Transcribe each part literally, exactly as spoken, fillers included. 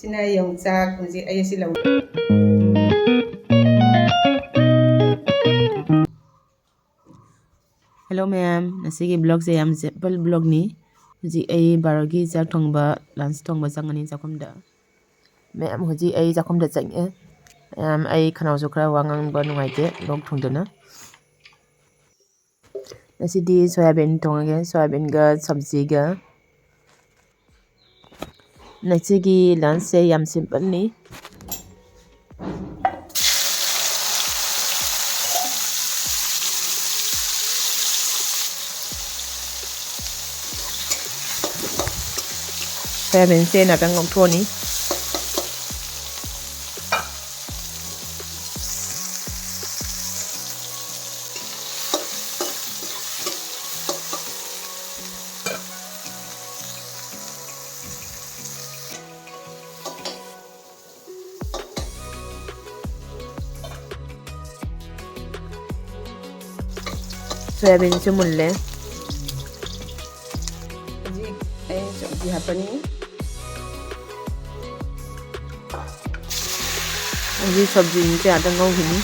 ꯁꯤꯅ ꯌꯣꯡꯆꯥꯛ꯫ ꯍꯧꯖꯤꯛ ꯑꯩ ꯑꯁꯤ ꯂꯧ- Hello ꯃꯌꯥꯝ, ꯉꯁꯤꯒꯤ vlogꯁꯦ ꯌꯥꯝ simple vlogꯅꯤ꯫ ꯍꯧꯖꯤꯛ ꯑꯩ ꯕꯥꯔꯣꯒꯤ ꯆꯥꯛ ꯊꯣꯡꯕ, lunch ꯊꯣꯡꯕ ꯆꯪꯉꯅꯤ ꯆꯥꯛꯈꯨꯝꯗ꯫ ꯃꯌꯥꯝ, ꯍꯧꯖꯤꯛ ꯑꯩ ꯆꯥꯛꯈꯨꯝꯗ ꯆꯪꯉꯦ꯫ ꯃꯌꯥꯝ, ꯑꯩ ꯈꯅꯥꯎꯁꯨ ꯈꯔ ꯋꯥ ꯉꯥꯡꯕ ꯅꯨꯡꯉꯥꯏꯇꯦ, ꯂꯣꯛ ꯊꯨꯡꯗꯅ꯫ ꯉꯁꯤꯗꯤ ꯁꯣꯌꯥꯕꯤꯟ ꯊꯣꯡꯉꯒꯦ, ꯁꯣꯌꯥꯕꯤꯟꯒ ꯁꯞꯖꯤꯒ꯫ ꯉꯁꯤꯒꯤ lunchꯁꯦ ꯌꯥꯝ simpleꯅꯤ꯫ ꯁꯣꯌꯥꯕꯤꯟꯁꯦ ꯉꯥꯛꯇꯪ ꯉꯧꯊꯣꯛꯑꯅꯤ꯫ ꯁꯣꯌꯥꯕꯤꯟꯁꯨ ꯃꯨꯜꯂꯦ꯫ ꯍꯧꯖꯤꯛ ꯑꯩ ꯁꯞꯖꯤ ꯍꯥꯞꯄꯅꯤ꯫ ꯍꯧꯖꯤꯛ ꯁꯞꯖꯤꯁꯦ ꯉꯥꯛꯇꯪ ꯉꯧꯈꯤꯅꯤ꯫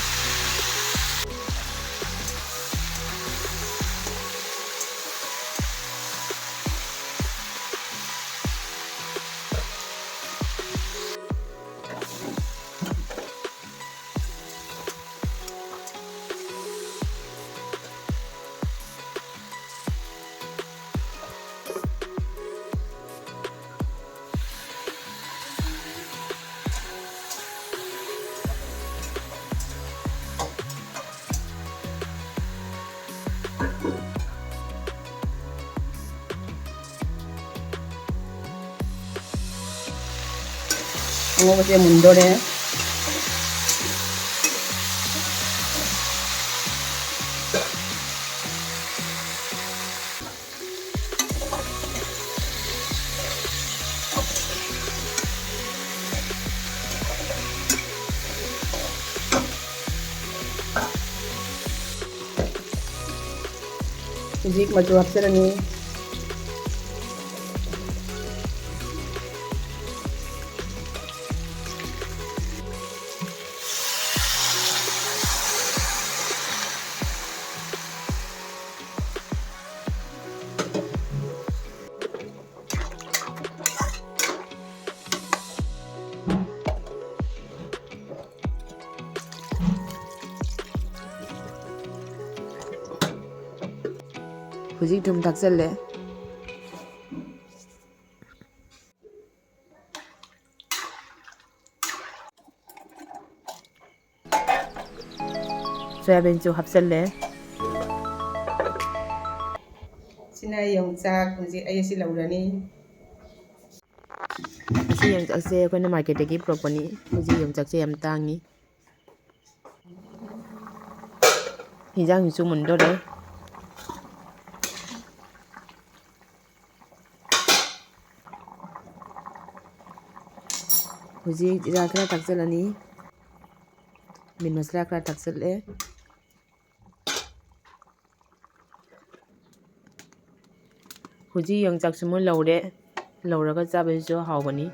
ꯑꯉꯧꯕꯁꯦ ꯃꯨꯟꯗꯣꯔꯦ꯫ ꯍꯧꯖꯤꯛ ꯃꯆꯨ ꯍꯥꯞꯆꯔꯅꯤ꯫ ꯍꯧꯖꯤꯛ ꯊꯨꯝ ꯊꯥꯛꯆꯜꯂꯦ꯫ ꯁꯣꯌꯥꯕꯤꯟꯁꯨ ꯍꯥꯞꯆꯜꯂꯦ꯫ ꯁꯤꯅ ꯌꯣꯡꯆꯥꯛ꯫ ꯍꯧꯖꯤꯛ ꯑꯩ ꯑꯁꯤ ꯂꯧꯔꯅꯤ꯫ ꯑꯁꯤ ꯌꯣꯡꯆꯥꯛꯁꯦ ꯑꯩꯈꯣꯏꯅ ꯃꯥꯔꯀꯦꯠꯇꯒꯤ ꯄꯨꯔꯛꯄꯅꯤ꯫ ꯍꯧꯖꯤꯛ ꯌꯣꯡꯆꯥꯛꯁꯦ ꯌꯥꯝ ꯇꯥꯡꯉꯤ꯫ ꯍꯤꯟꯖꯥꯡꯁꯤꯁꯨ ꯃꯨꯟꯗꯣꯔꯦ꯫ ꯍꯧꯖꯤꯛ ꯖꯤꯔꯥ ꯈꯔ ꯊꯥꯛꯆꯜꯂꯅꯤ꯫ ꯃꯤꯠ ꯃꯁꯂꯥ ꯈꯔ ꯊꯥꯛꯆꯜꯂꯦ꯫ ꯍꯧꯖꯤꯛ ꯌꯣꯡꯆꯥꯛꯁꯨ ꯃꯨꯟ ꯂꯧꯔꯦ꯫ ꯂꯧꯔꯒ ꯆꯥꯕꯁꯤꯁꯨ ꯍꯥꯎꯕꯅꯤ꯫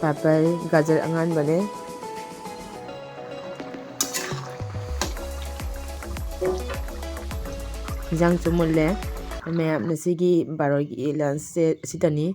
ꯄꯥꯄꯔ, ꯒꯥꯖꯔ ꯑꯉꯥꯟꯕꯅꯦ꯫ ꯍꯤꯟꯖꯥꯡꯁꯨ ꯃꯨꯜꯂꯦ꯫ ꯃꯌꯥꯝ, ꯉꯁꯤꯒꯤ ꯕꯥꯔꯣꯒꯤ lunchꯁꯦ ꯑꯁꯤꯗꯅꯤ꯫